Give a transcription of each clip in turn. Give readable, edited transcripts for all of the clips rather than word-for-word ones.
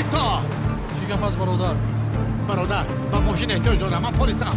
Исто! Чӣ гап аст, бародар? Бародар, ба мошин эҳтиёҷ дорам, ман полисам.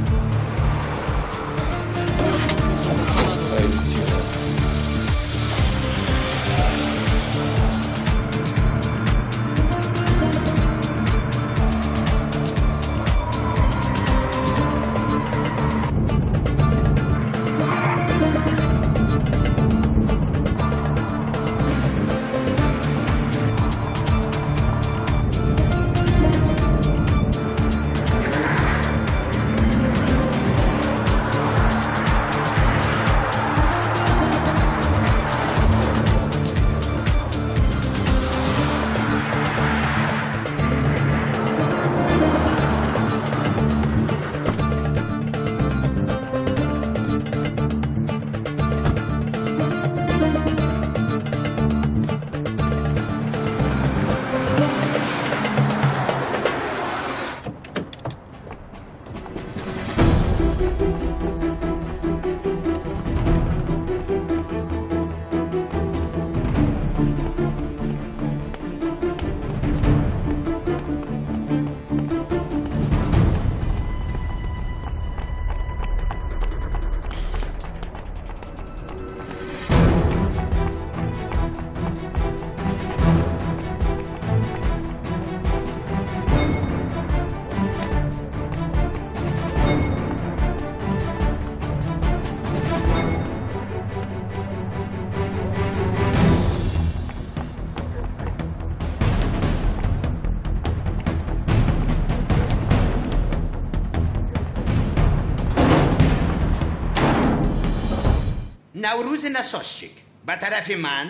Наврӯзи насосчик ба тарафи ман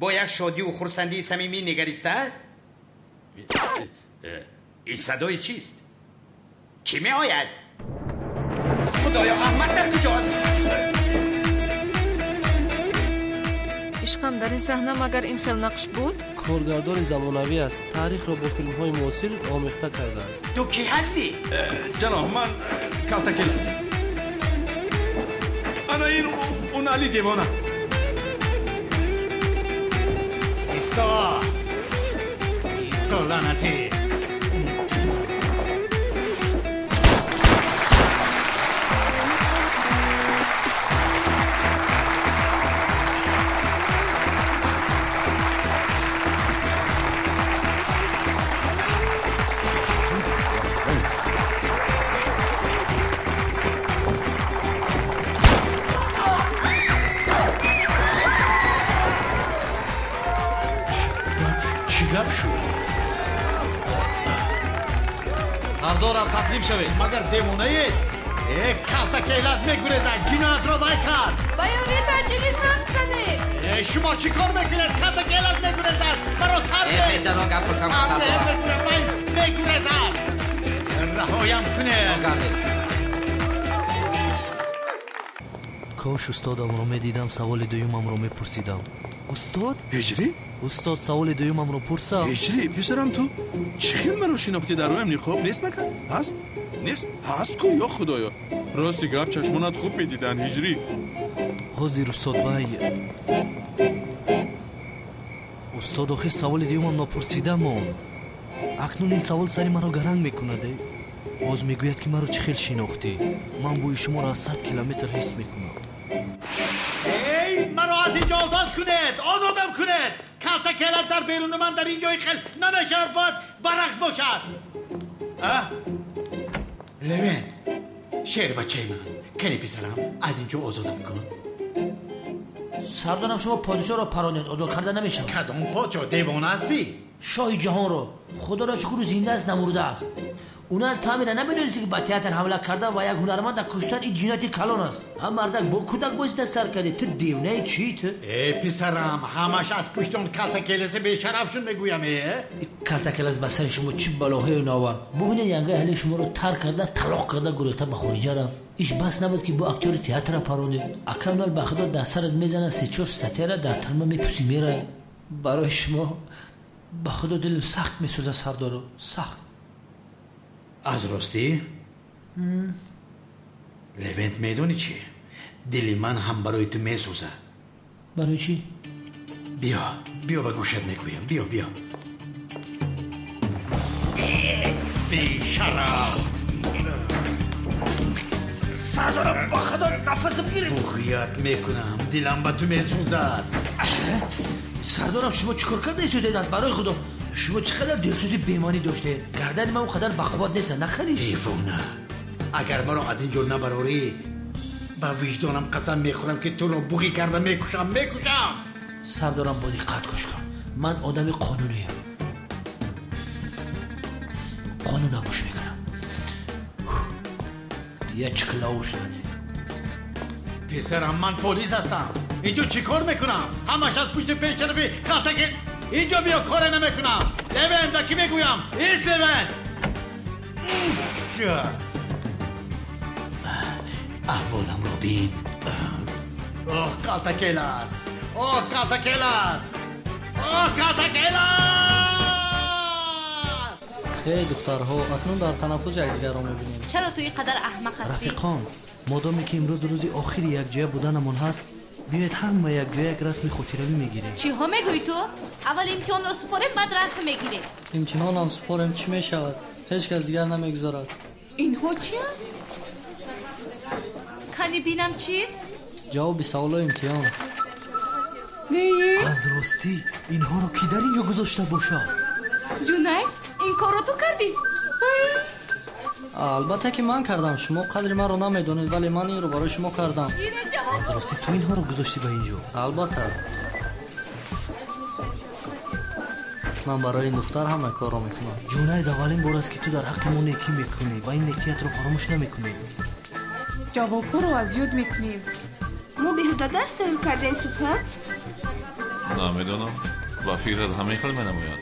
бо як шодиву хурсандии самимӣ нигариста. Ин садои чист? Кӣ меояд? Худоё, Аҳмад дар куҷост? Ишқам, дар ин саҳна магар ин хел нақш буд? Коргардони замонавӣ аст, таърихро бо филмҳои муосир омехта кардааст. Ту кӣ ҳастӣ? Ҷаноб, ман Калтакелас. Ана ин он Али девона. Исто! Исто, лаънатӣ! Гап шуд? Сардорам, таслим шавед. Магар девонаед? Э, Калтакелас мегурезад, ҷиноятро вай кард. Ба ёрии таъҷилӣ санг занед. Э, шумо чӣ кор мекунед? Калтакелас мегурезад, маро сар Э, пештарон гап кунам, сардорам. Вай мегурезад. Раҳоям кунед. Кош устодамро медидам, саволи дуюмамро мепурсидам. Устод? Ҳиҷрӣ? Устод, саволи дуюмамро пурсам. Ҳиҷрӣ, писарам, ту чӣ хел маро шинохтӣ? Дар рӯям ниқоб нест магар? Ҳаст? Нест? Ҳаст ку, ё худоё. Рости гап, чашмонат хуб медиданд, Ҳиҷрӣ. Ҳозир, устод, вай. Устод, охир саволи дуюмам нопурсида монд. Акнун ин савол сари маро гаранг мекунад. Боз мегӯяд, ки маро чӣ хел шинохтӣ? Ман бӯи шуморо аз 100 километр ҳис мекунам. Эй, маро аз инҷо озод кунед! Озодам кунед! Калтакелас дар беруни ман дар ин ҷои хел намешавад, бояд баръакс бошад. Левент, шербачаи ман, кани писарам, аз инҷо озодам кун. Сардорам, шумо подишоҳро паронед, озод карда намешавад. Кадом подшоҳ? Девона ҳастӣ? Шоҳи ҷаҳонро. Худоро шукр, зинда аст, намурда аст. Унал таъмира намедонисти, ки ба театр ҳамла кардан ва як ҳунарманда куштан ин ҷинояти калон аст. Ҳам мардак бо кӯдак бозида сар кардӣ. Ту девнаи чӣ ту? Э, писарам, ҳамаш аз пушти он Калтакеласи бешарафшун мегӯям. Э, Калтакелас ба сари шумо чӣ балоҳое наовард. Бубинед, янгаи ҳали шуморо тарк карда, талоқ карда, гурехта ба хориҷа рафт. Иш бас набуд, ки бо актёри театра паронед. Ака, унал ба худо дар сарат мезанад, се-чор статьяра дар тарма мепӯсӣ, мерай. Барои шумо ба худо дилам сахт месӯзад, сардоро, сахт. Аз ростӣ, Левент, медонӣ чӣ? Дили ман ҳам барои ту месӯзад. Барои чӣ? Биё, биё, ба гӯшат мегӯям, биё, биё. Бешараф! Сардорам, ба худо нафасам гирифт. Буғият мекунам, дилам ба ту месӯзад. Сардорам, шумо чӣ кор карда истодед? Аз барои худо шумо чӣ қадар дилсӯзи бемонӣ доштед? Гардани ман он қадар бақувват нест, наканиш. Девона, агар маро аз ин ҷо набарорӣ, ба виҷдонам қасам мехӯрам, ки туро буғӣ карда мекушам, мекушам. Сардорам, бо диққат гӯш кун. Ман одами қонуниям, қонуна гӯш мекунам. Я чиклауш нади. Писарам, ман полис ҳастам. Инҷо чӣ кор мекунам? Ҳамаш аз пушти пешарафи калтаки. Инҷо биё, коре намекунам. Левен, ба кӣ мегӯям? Ис, Левен! Аҳволамро бин. Оҳ, калтакелас! Оҳ, калтакелас! Оҳ, калтакелас! Эй духтарҳо, акнун дар танаффус якдигарро мебинем. Чаро ту ин қадар аҳмақ ҳастӣ? Рафиқон, модоме ки имрӯз рӯзи охири якҷоя буданамон ҳаст, биёед ҳама якҷоя як расми хотиравӣ мегирем. Чиҳо мегӯӣ ту? Аввал имтиҳонро супорем, баъд расм мегирем. Имтиҳонам супорем, чӣ мешавад? Ҳеҷ кас дигар намегузорад. Инҳо чиянд? Кани бинам чист? Ҷавоби саволои имтиҳон. Аз ростӣ инҳоро кӣ дар ин ҷо гузошта бошад? Ҷунайд, ин корро ту кардӣ? Албатта ки ман кардам. Шумо қадри маро намедонед, вале ман инро барои шумо кардам. Аз ростӣ ту инҳоро гузоштӣ ба ин ҷо? Албатта, ман барои ин духтар ҳама корро мекунам. Ҷунайд, аввалин бор аст, ки ту дар ҳаққи мо некӣ мекунӣ ва ин некиятро фаромӯш намекунӣ. Ҷавобҳоро аз ёд мекунем. Мо беҳуда дарс тайёр кардем, Субҳон? Намедонам, ба фикрат ҳамин хел менамояд.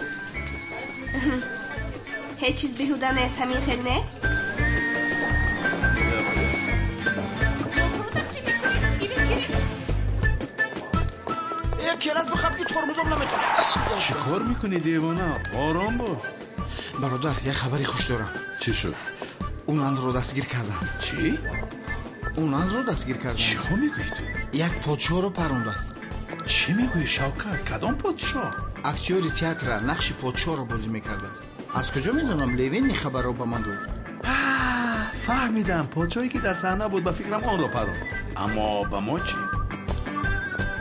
Ҳеҷ чиз беҳуда нест, ҳамин хел не? Келас бихаб, ки тормозам намехоҳад. Чӣ кор мекунӣ, девона? Ором бош. Бародар, як хабари хуш дорам. Чӣ шуд? Уналро дастгир карданд. Чӣ? Уналро дастгир карданд. Чиҳо мегӯӣ ту? Як подшоҳро парондааст. Чӣ мегӯӣ, Шавкат? Кадом подшоҳ? Актёри театра нақши подшоҳро бозӣ мекардааст. Аз куҷо медонам? Левен ин хабарро ба ман гуфт. Фаҳмидам, подшоҳе ки дар саҳна буд, ба фикрам онро паронд. Аммо ба мо чӣ?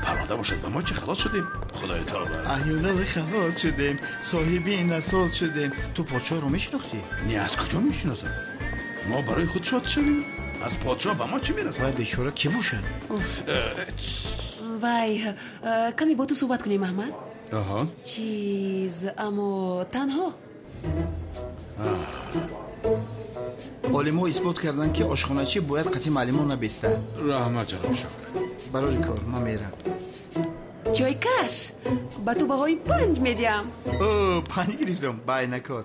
Паронда бошад, ба мо чӣ? Халос шудем, худои тавба. Аҳёнал, халос шудем, соҳиби ин асос шудем. Ту подшоҳро мешинохтӣ? Не, аз куҷо мешиносам? Мо барои худ шод шавем? Аз подшоҳ ба мо чӣ мерасад? Вай бечора кӣ бошад? Вай, каме бо ту суҳбат кунем, Аҳмад. Аҳа. Чиз, аммо танҳо. Олимҳо исбот карданд, ки ошхоначӣ бояд қатъи муаллимон набестад. Раҳмат, ҷаноби Шавкат. Барори кор, ман мерам. Чойкаш, ба ту баҳои 5 медиҳам. О, 5 гирифтам, байнакор.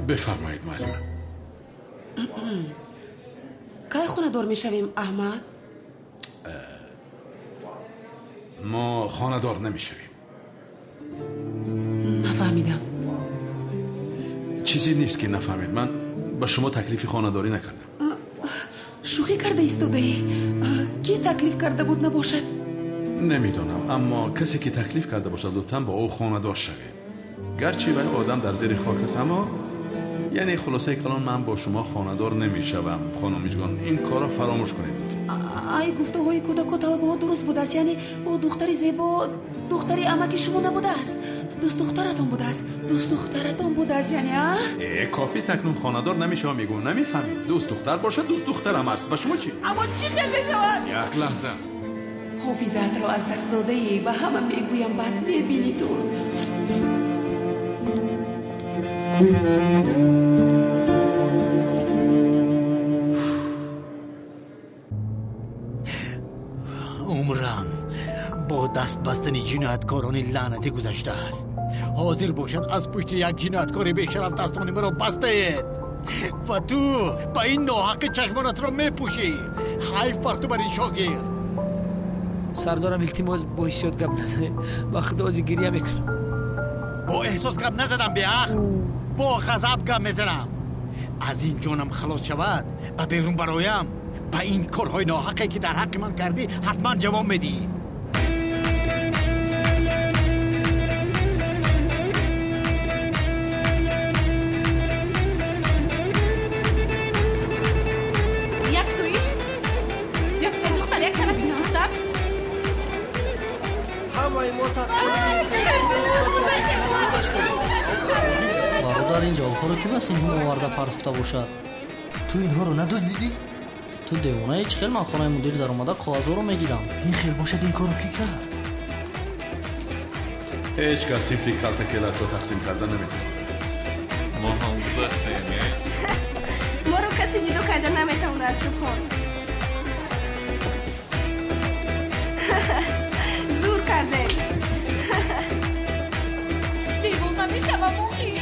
Бифармоед, муаллима. Кай хонадор мешавем, Аҳмад? Мо хонадор намешавем. Нафаҳмидам. Чизе нест, ки нафаҳмед. Ман ба шумо таклифи хонадорӣ накардам. Шӯхӣ карда истодаӣ? Кӣ таклиф карда буд набошад? Намедонам, аммо касе ки таклиф карда бошад, лутфан бо ӯ хонадор шавед. Гарчи вай одам дар зери хок аст, аммо яъне хулосаи калон, ман бо шумо хонадор намешавам, хонум Миҷгон. Ин корро фаромӯш кунед. Ай, гуфтаҳои кӯдаку талабаҳо дуруст будааст. Яъне ӯ духтари зебо, духтари амаки шумо набудааст, дӯстдухтаратон будааст, дӯстдухтаратон будааст, яъне а? Э, кофист, акнун хонадор намешавам, мегӯм, намефаҳмед? Дӯстдухтар бошад, дӯстдухтарам аст. Ба шумо чӣ? Аммо чӣ хел мешавад? Як лаҳза. Ҳофизаатро аз даст додаӣ, ба ҳама мегӯям, баъд мебинӣ ту. Умрам бо даст бастани ҷинояткорони лаънатӣ гузаштааст. Ҳозир бошад, аз пушти як ҷинояткори бешараф дастони маро бастаед ва ту ба ин ноҳаққи чашмонатро мепӯшӣ. Ҳайф бар ту, бар ин шогирд. Сардорам, илтимос, бо ҳиссиёт гап назанед, ба худо ози гирья мекунам. Бо эҳсос гап назадам, беақл, бо ғазаб гап мезанам. Аз ин ҷонам халос шавад, ба берун бароям, ба ин корҳои ноҳақе ки дар ҳаққи ман кардӣ ҳатман ҷавоб медиҳӣ. Як сӯист, духтар як тараф гуфтам. Ҳамаи мо Бародар, ин ҷавобҳоро ки ба синф оварда партофта бошад? Ту инҳоро надуздидӣ? Ту девонаи, чӣ хел ман хонаи мудир даромада коғазҳоро мегирам? Ин хел бошад, ин корро кӣ кард? Ҳеҷ кас синфи калтакеласро тақсим карда наметавонад. Мо ҳам гузаштем, е? Моро касе ҷудо карда наметавонад, Субҳон. Зур кардем. Девона мешавам охир.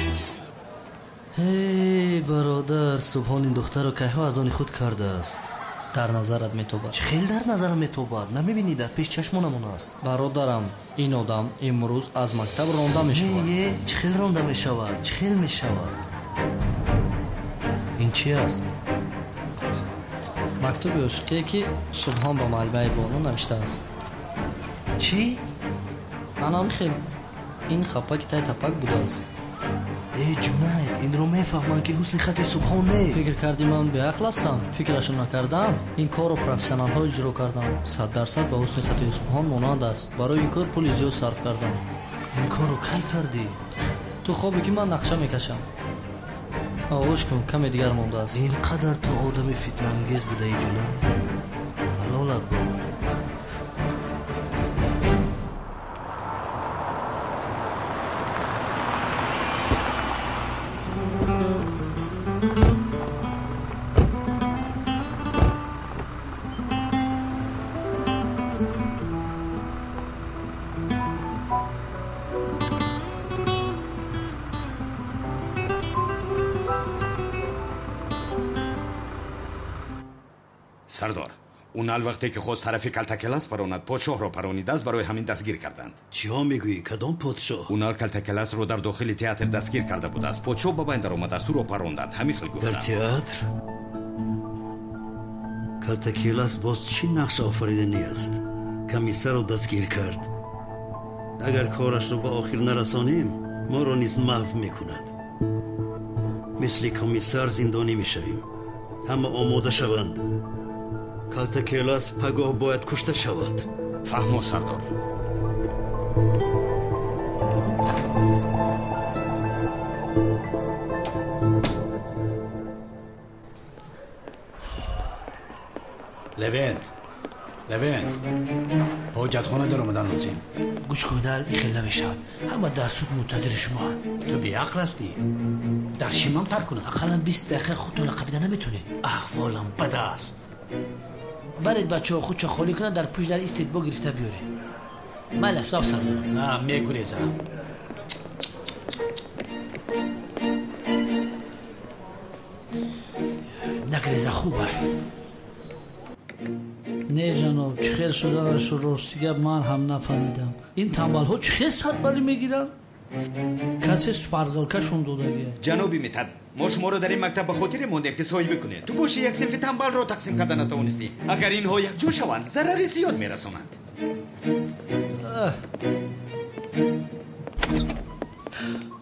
Ҳей, бародар, Субҳон ин духтарро кайҳо аз они худ кардааст. Дар назарат метобад. Чӣ хел дар назарам метобад? Намебинӣ, дар пеш чашмонамон аст. Бародарам, ин одам имрӯз аз мактаб ронда мешавад. Не, чӣ хел ронда мешавад? Чӣ хел мешавад? Ин чи аст? Мактуби ошиқие ки Субҳон ба муаллимаи Бону навиштааст. Чӣ? Анам хел. Ин хапаки тай тапак будааст. Э, Ҷунайд, инро мефаҳмам ки ҳусни хати Субҳон нест. Фикр кардӣ ман беақл ҳастам? Фикрашо накардам. Ин корро профессионалҳо иҷро кардам. 100% ба ҳусни хати Субҳон монанд аст. Барои ин кор пули зиёд сарф кардам. Ин корро кай кардӣ? Ту хобе ки ман нақша мекашам. Оғӯш кун, каме дигар мондааст. Ин қадар ту одами фитнаангез будаи, Ҷунайд. Ҳалолат бод. Сардор, унал вақте ки хост тарафи калтакелас паронад, подшоҳро паронидааст, барои ҳамин дастгир карданд. Чиҳо мегӯӣ? Кадом подшоҳ? Унал калтакеласро дар дохили театр дастгир карда будааст. Подшоҳ ба байн даромадааст, ӯро паронданд. Ҳамин хел гуфтанд. Дар театр? Калтакелас боз чӣ нақш офариданӣ аст? Комиссарро дастгир кард. Агар корашро ба охир нарасонем, моро низ маҳв мекунад. Мисли комиссар зиндонӣ мешавем. Ҳама омода шаванд. Калтакелас пагоҳ бояд кушта шавад. Фаҳмо, сардор. Левент, Левент, ҳоҷатхона даромадан лозим. Гӯш кунал, ин хел намешавад. Ҳама дар суд мунтазири шумоанд. Ту беақл ҳастӣ. Дар шимам тар кунам. Ақаллан 20 дақиқа худтонро қабида наметонед. Аҳволам бад аст. Баред бачаҳо худшо холӣ кунанд, дар пушт дар истед бо гирифта биёред. Майлаш, доб сардорам. Мегурезам. Нагреза, хуб аст. Не ҷаноб, чӣ хел шуданашро рости гап ман ҳам нафаҳмидам. Ин тамбалҳо чӣ хел садбалӣ мегиранд? Касе шпаргалкашон додагия. Ҷаноби Митад, мо шуморо дар ин мактаб ба хотире мондем ки соҳибӣ кунед. Ту боши як синфи тамбалро тақсим карда натавонистӣ. Агар инҳо якҷо шаванд, зарари зиёд мерасонанд.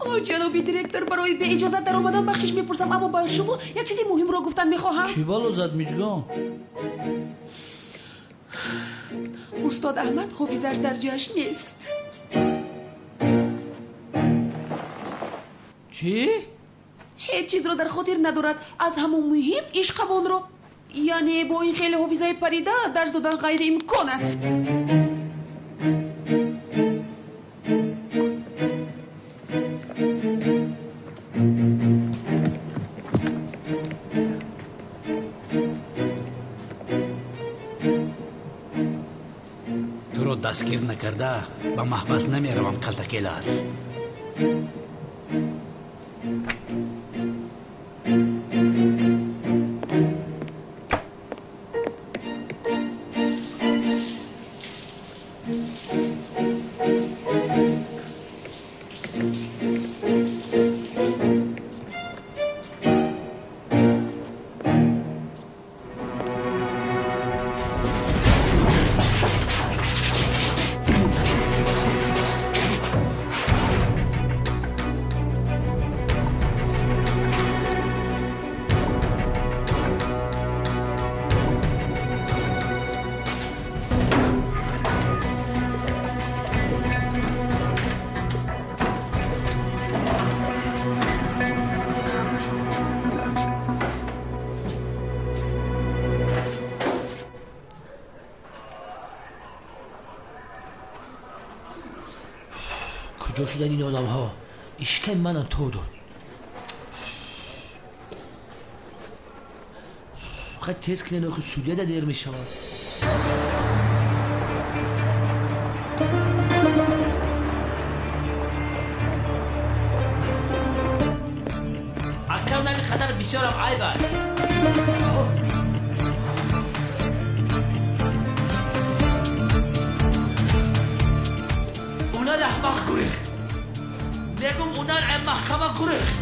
О, ҷаноби директор, барои беиҷозат даромадан бахшиш мепурсам, аммо ба шумо як чизи муҳимро гуфтан мехоҳам. Чӣ бало зад, Миҷгон? Устод Аҳмад ҳофизаш дар ҷояш нест. Чӣ? Ҳеҷ чизро дар хотир надорад. Аз ҳамон муҳим ишқамонро. Яъне бо ин хеле ҳофизаи парида дарс додан ғайриимкон аст. Туро дастгир накарда ба маҳбас намеравам, Калтакелас. Куҷо шуданд ин одамҳо? Ишкай манам то дод. Хай тез кунед, охи судья да дер мешавад. Ака нали хатар бисёрам айб аст. Унал аҳмақ гурехт. Мегум унал маҳкама гурехт.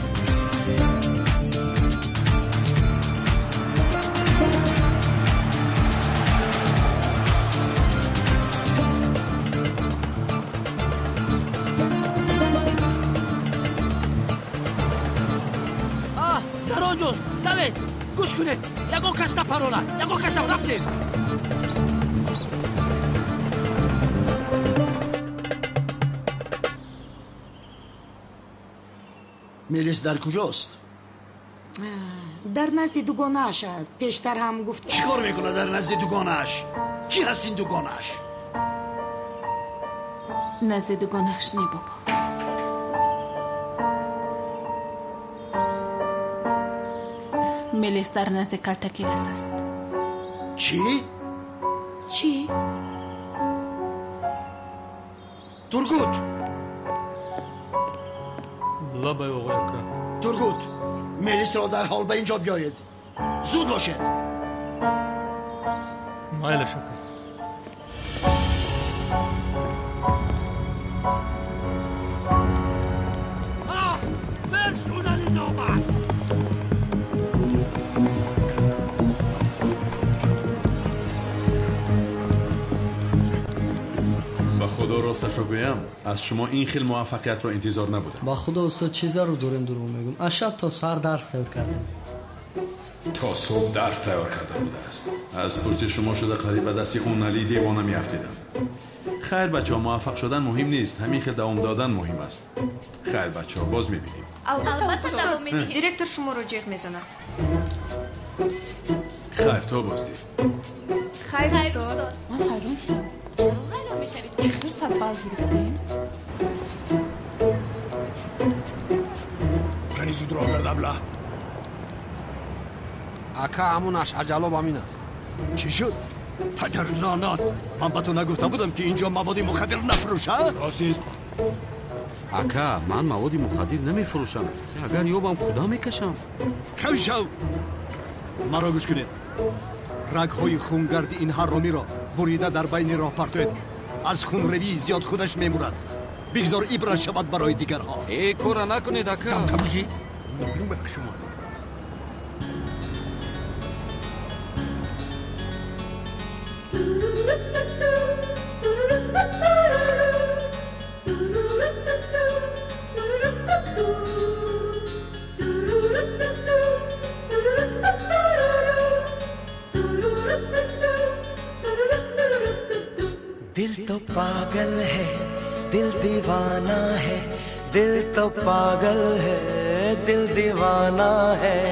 Дар он ҷост. Давед, гӯш кунед. Ягон кас напаронад. Ягон кас рафтем. Мелис дар куҷост? Дар назди дугонааш аст. Пештар ҳам гуфт. Чӣ кор мекунад дар назди дугонааш? Кӣ ҳаст ин дугонааш? Назди дугонааш не, бобо. Мелис дар назди калтакелас аст. Чӣ? Чӣ? Тургут! Лабай, оғои Акрам. Тургут, Мелисро дарҳол ба ин ҷо биёред. Зуд бошед. Майлаш, ака. Мерст унали номард. Ба худо росташро гӯям, аз шумо ин хел муваффақиятро интизор набудам. Ба худо устод, чӣ зарур дорем дурӯғ мегӯм. Аз шаб то саҳар дарс тайёр кардем. То субҳ дарс тайёр карда будааст. Аз пушти шумо шуда қариб ба дасти Унали девона меафтидам. Хайр бачаҳо, муваффақ шудан муҳим нест, ҳамин хел давом додан муҳим аст. Хайр бачаҳо, боз мебинем. Албатта устод, директор шуморо ҷеғ мезанад. Хайр, то боздид. Хайр устод. Ман ҳайрон шудам. Чаро ҳайрон мешавед? Хеле 100 балл гирифтем. Кани зудро гард, абла. Ака, ҳамонаш аҷалоб ҳамин аст. Чӣ шуд? Падар лаънат! Ман ба ту нагуфта будам, ки инҷо маводи мухаддир нафурӯша? Рост. Ака, ман маводи мухаддир намефурӯшам. Агар ёбам, худам мекашам. Кам шав! Маро гӯш кунед. Рагҳои хунгарди ин ҳаромиро бурида дар байни роҳ партоед. Аз хунревии зиёд худаш мемурад. Бигзор ибрат шавад барои дигарҳо. Э, кора накунед, ака. दिल तो पागल है, दिल दीवाना है, दिल तो पागल है, दिल दीवाना है।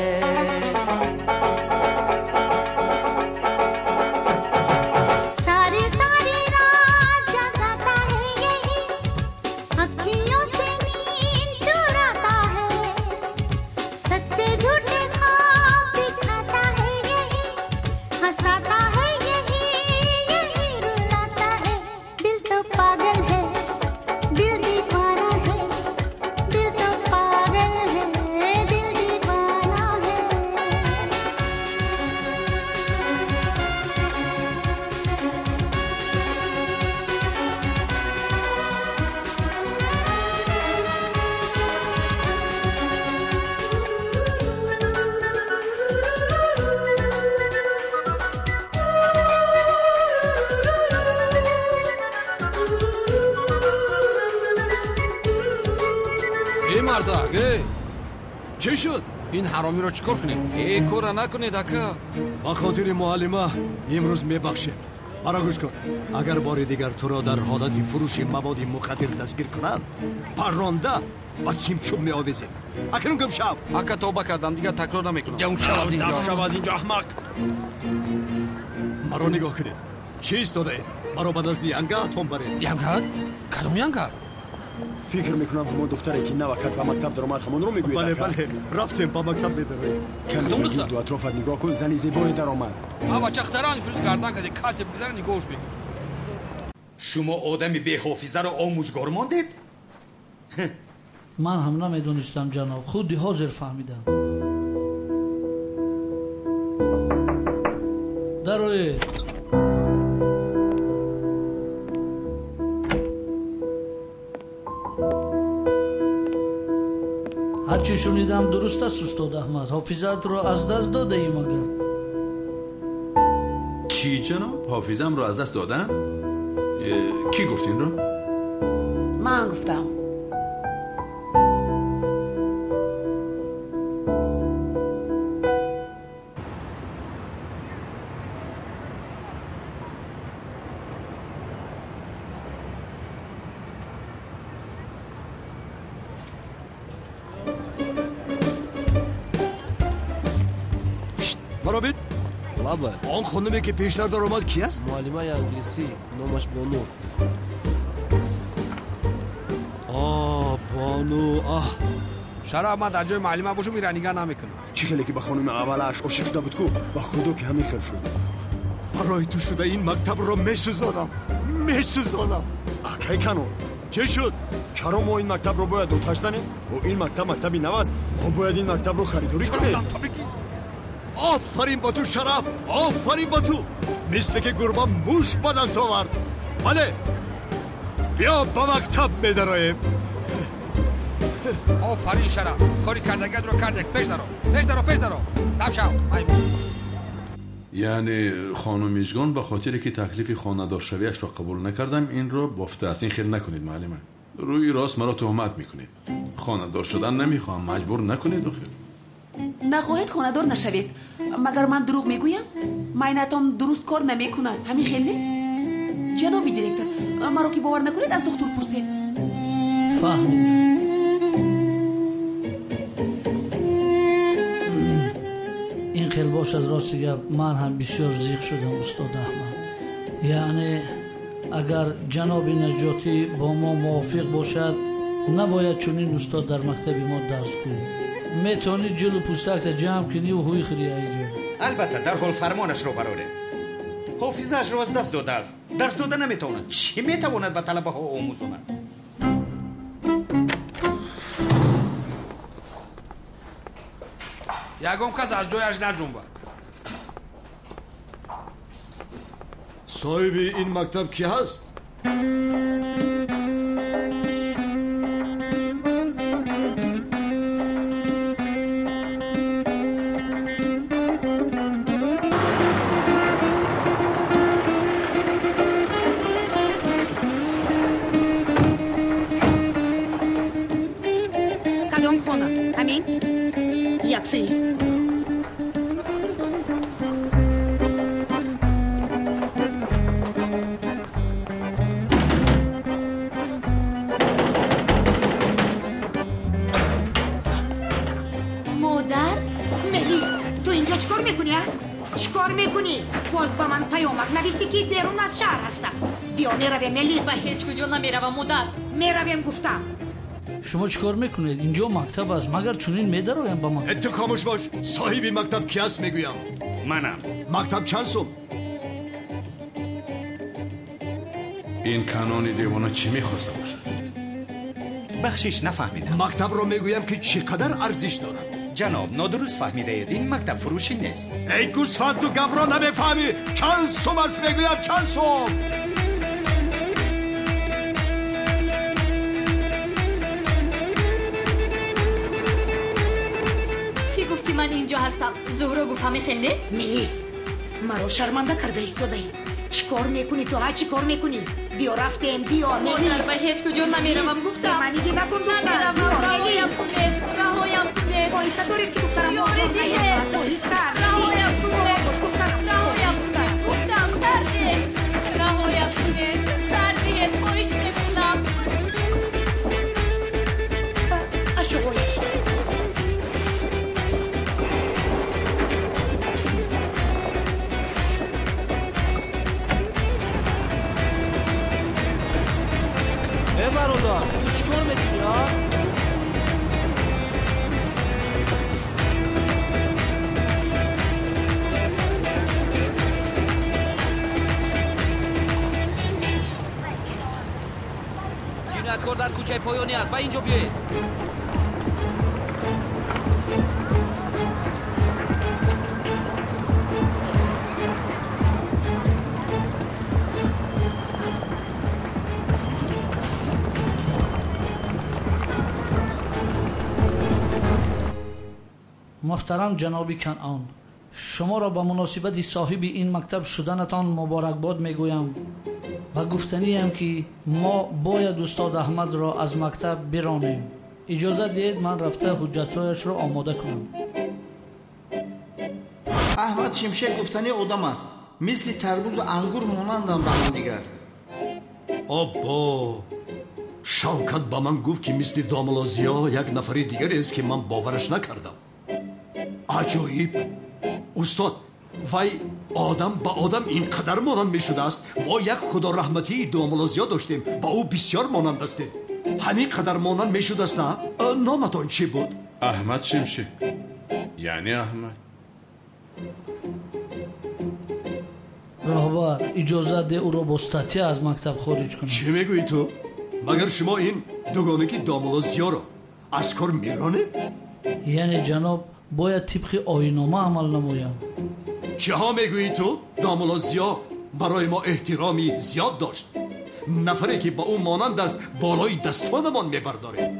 सारी सारी रात जगाता है यही, अखियों से नींद चुराता है, सच्चे झूठे ख्वाब दिखाता है यही, हंसाता है यही, यही रुलाता है। दिल तो पागल है, दिल दीवाना है, दिल तो पागल है, दिल दीवाना है। Эй мардак, эй! Чӣ шуд? Ин ҳаромиро чӣ кор кунем? Э, кора накунед, ака. Ба хотири муаллима имрӯз мебахшем. Маро гӯш кун. Агар бори дигар туро дар ҳолати фурӯши маводи мухаддир дастгир кунанд, парронда ба симчӯб меовезем. Акнун гум шав. Ака, тавба кардам, дигар такрор намекунам. Гум шав аз инҷо. Шав аз инҷо, аҳмақ. Маро нигоҳ кунед. Чӣ истодаед? Маро ба назди янгаатон баред. Янга? Кадом янга? Фикр мекунам ҳамон духтаре ки навакак ба мактаб даромад, ҳамонро мегӯед. Бале, бале, рафтем, ба мактаб медароем. Каме ба гирду атрофат нигоҳ кун, зани зебое даромад. А бачахтаран фирӯз гардан карде, касе бигзара нигоҳш мекунад. Шумо одами беҳофизаро омӯзгор мондед? Ман ҳам намедонистам, ҷаноб, худи ҳозир фаҳмидам. Дароед. Ҳарчи шунидам дуруст аст, устод Аҳмад. Ҳофизаатро аз даст додаӣ магар? Чӣ, ҷаноб? Ҳофизамро аз даст додам? Кӣ гуфт инро? Ман гуфтам. Маро бин. Лаба. Он хонуме ки пештар даромад ки аст? Муаллимаи англисӣ, номаш Бону. А, Бону, аҳ. Шараф, ман дар ҷои муаллима бошам, инра нигаҳ намекунам. Чӣ хеле ки ба хонуми аввалаш ошиқ шуда буд ку, ба худо ки ҳамин хел шуд. Барои ту шуда ин мактабро месӯзонам, месӯзонам. Акай Канон, чӣ шуд? Чаро мо ин мактабро бояд оташ занем? О, ин мактаб мактаби нав аст. Мо бояд ин мактабро харидорӣ кунем. Офарин ба ту, Шараф, офарин ба ту. Мисле ки гурба муш ба даст овард. Бале, биё ба мактаб медароем. Офарин, Шараф, кори кардагиатро кардек. Пеш даро, пеш даро, пеш даро. Дам шав. Яъне хонум Мижгон ба хотире ки таклифи хонадоршавиашро қабул накардам, инро бофтааст. Ин хел накунед, муаллима. Рӯи рост маро туҳмат мекунед. Хонадор шудан намехоҳам, маҷбур накунед охир. Нахоҳед хонадор нашавед. Магар ман дурӯғ мегӯям? Майнатон дуруст кор намекунад. Ҳамин хел не? Ҷаноби директор, маро ки бовар накунед, аз духтур пурсед. Фаҳмидам. Ин хел бошад, рости гап, ман ҳам бисёр зиқ шудам, устод Аҳмад. Яъне агар ҷаноби Наҷотӣ бо мо мувофиқ бошад, набояд чунин устод дар мактаби мо дарс гӯяд. Метавонӣ ҷулу пӯстакта ҷамъ кунӣ ва ҳуй хӯрӣ айҷо. Албатта, дарҳол фармонашро барорем. Ҳофизаашро аз даст додааст, дарс дода наметавонад. Чӣ метавонад ба талабаҳо омӯзонад? Ягон кас аз ҷояш наҷунбад. Соҳиби ин мактаб кӣ ҳаст? Кадом хона? Ҳамин? Яксоист. Модар? Мелис, ту инҷо чӣ кор мекунӣ, а? Чӣ кор мекунӣ? Боз ба ман паёмак нависӣ, ки берун аз шаҳр ҳастам. Биё, меравем, Мелис. Ба ҳеҷ куҷо намеравам, модар. Меравем, гуфтам. Шумо чӣ кор мекунед? Инҷо мактаб аст, магар чунин медароям ба мактаб? Ту хомӯш бош. Соҳиби мактаб ки аст, мегӯям. Манам. Мактаб чанд сум? Ин Канони девона чӣ мехоста бошад? Бахшиш, нафаҳмидам. Мактабро мегӯям, ки чӣ қадар арзиш дорад. Ҷаноб, нодуруст фаҳмидаед, ин мактаб фурӯшӣ нест. Эй гӯсфанд, ту гапро намефаҳмӣ. Чанд сум аст, мегӯям, чанд сум? Кӣ гуфт, ки ман инҷо ҳастам? Зуҳро гуфт, ҳамин хел не? Мелис, маро шарманда карда истодаӣ. Чӣ кор мекунӣ ту, ҳа? Чӣ кор мекунӣ? Биё, рафтем, биё, Мелис. Модар, ба ҳеҷ куҷо намеравам, гуфтам. Бемаънигӣ накун, духтар. Намеравам, раҳоям кунед, раҳоям кунед. Оҳиста доред, ки духтарам Ёрӣ диҳед. Оҳиста. Раҳоям кунед. Бош, духтарам. Раҳоям кунед, гуфтам, сар диҳед. Раҳоям кунед, сар диҳед, хоҳиш мекунам. Ашояш. Э, бародар, ту чикор мекунӣ, а? Ҷинояткор дар кӯчаи поёнӣ аст. Ба ин ҷо биёед. Муҳтарам ҷаноби Канъон, шуморо ба муносибати соҳиби ин мактаб шуданатон муборакбод мегӯям ва гуфтаниям, ки мо бояд устод Аҳмадро аз мактаб биронем. Иҷозат диҳед, ман рафта ҳуҷҷатҳояшро омода кунам. Аҳмад Шимшек гуфтани одам аст. Мисли тарбузу ангур монандам ба ҳамдигар. Оббо! Шавкат ба ман гуфт, ки мисли домулло Зиё як нафари дигарест, ки ман бовараш накардам. Аҷоиб! Устод, вай одам ба одам ин қадар монанд мешудааст. Мо як худораҳматии домулло Зиё доштем, ба ӯ бисёр монанд ҳастем. Ҳамин қадар монанд мешудааст, на? Номатон чӣ буд? Аҳмад Шимшек. Яъне Аҳмад. Роҳбар, иҷозат де ӯро бо статья аз мактаб хориҷ кунам. Чӣ мегӯӣ ту? Магар шумо ин дугонаки домулло Зиёро аз кор меронед? Яъне ҷаноб, бояд тибқи оиннома амал намоям. Чиҳо мегӯӣ ту? Домулло Зиё барои мо эҳтироми зиёд дошт. Нафаре ки ба ӯ монанд аст, болои дастонамон мебардорем.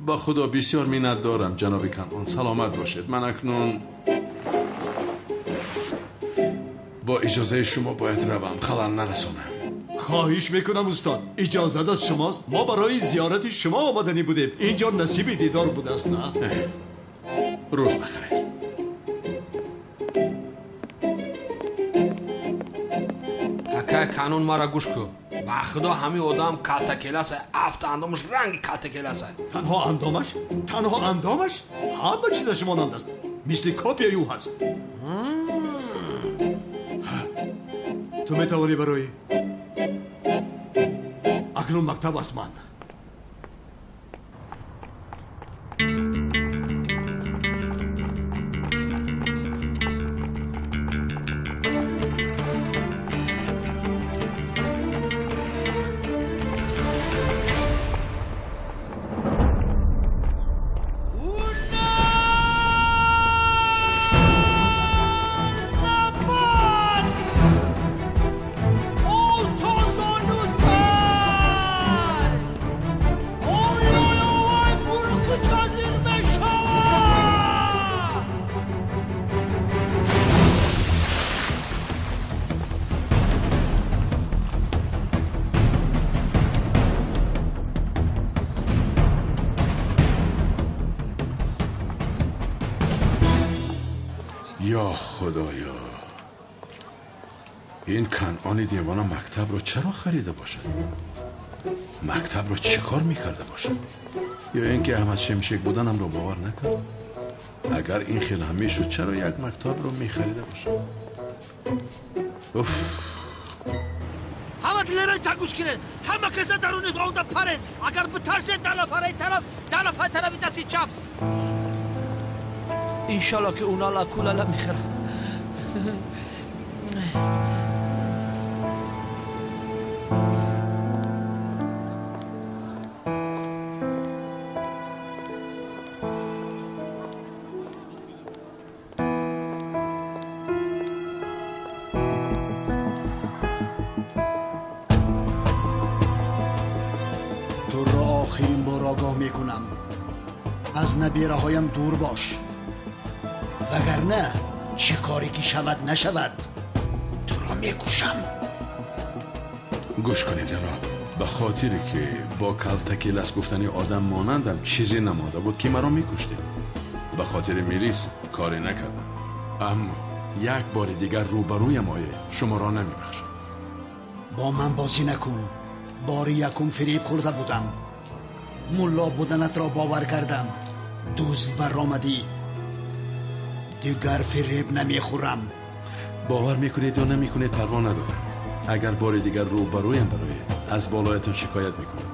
Ба худо бисёр миннат дорам, ҷаноби Канъон. Саломат бошед. Ман акнун бо иҷозаи шумо бояд равам, халал нарасонам. Хоҳиш мекунам устод, иҷозат аз шумост. Мо барои зиёрати шумо омаданӣ будем. Инҷо насиби дидор будааст, на? Рӯз бахайр. Акай Канъон, мара гӯш кун. Ба худо ҳамин одам калтакеласа, афт андомаш ранги калтакеласа. Танҳо андомаш? Танҳо андомаш? Ҳама чизаш монанд аст. Мисли копияи ӯ ҳаст. Ту метавонӣ барои акнун мактаб аз ман. یا خدایا، این کنعان دیوانه مکتب رو چرا خریده باشد؟ مکتب رو چیکار میکرده باشد؟ یا اینکه احمد شمشک بودنم رو باور نکرد؟ اگر این خیلی هم میشد چرا یک مکتب رو میخریده باشد؟ اوف. همه دلرای تگوش کنید، همه کسا درونی آنده پرید. اگر بترسید ده نفره طرف، ده نفر طرف دستی چپ. انشالله که اونا لا میخرن. تو را آخرین بار آگاه میکنم، از نبیره هایم دور باش، وگرنه چه کاری که شود نشود تو را میکشم. گوش کنید جناب، به خاطری که با کلتکی لس گفتنی آدم مانندم چیزی نمانده بود که مرا میکشتید. به خاطر میریس کاری نکردم، اما یک بار دیگر روبرویم آیه شما را نمیبخشم. با من بازی نکن. باری یکم فریب خورده بودم، ملا بودنت را باور کردم، دوست برآمدی، دیگر فریب نمیخورم. باور میکنید یا نمیکنید پروا ندارم. اگر بار دیگر روبرویم برایید Аз болоятон шикоят мекунам.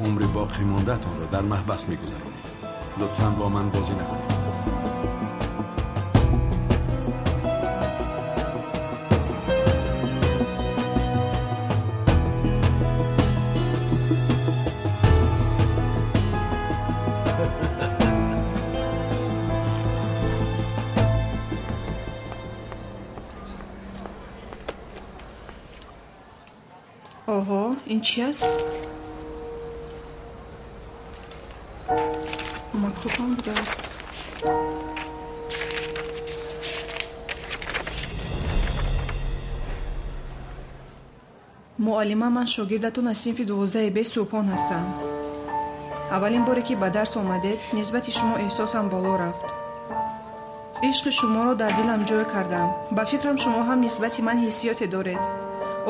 Умри боқӣ мондаатонро дар маҳбас мегузаронед. Лутфан бо ман бозӣ накунед. Оҳо, ин чи аст? Мактубам будааст. Муаллима, ман шогирдатон аз синфи 12 Б Субҳон ҳастам. Аввалин боре ки ба дарс омадед, нисбати шумо эҳсосам боло рафт. Ишқи шуморо дар дилам ҷой кардам. Ба фикрам, шумо ҳам нисбати ман ҳиссиёте доред.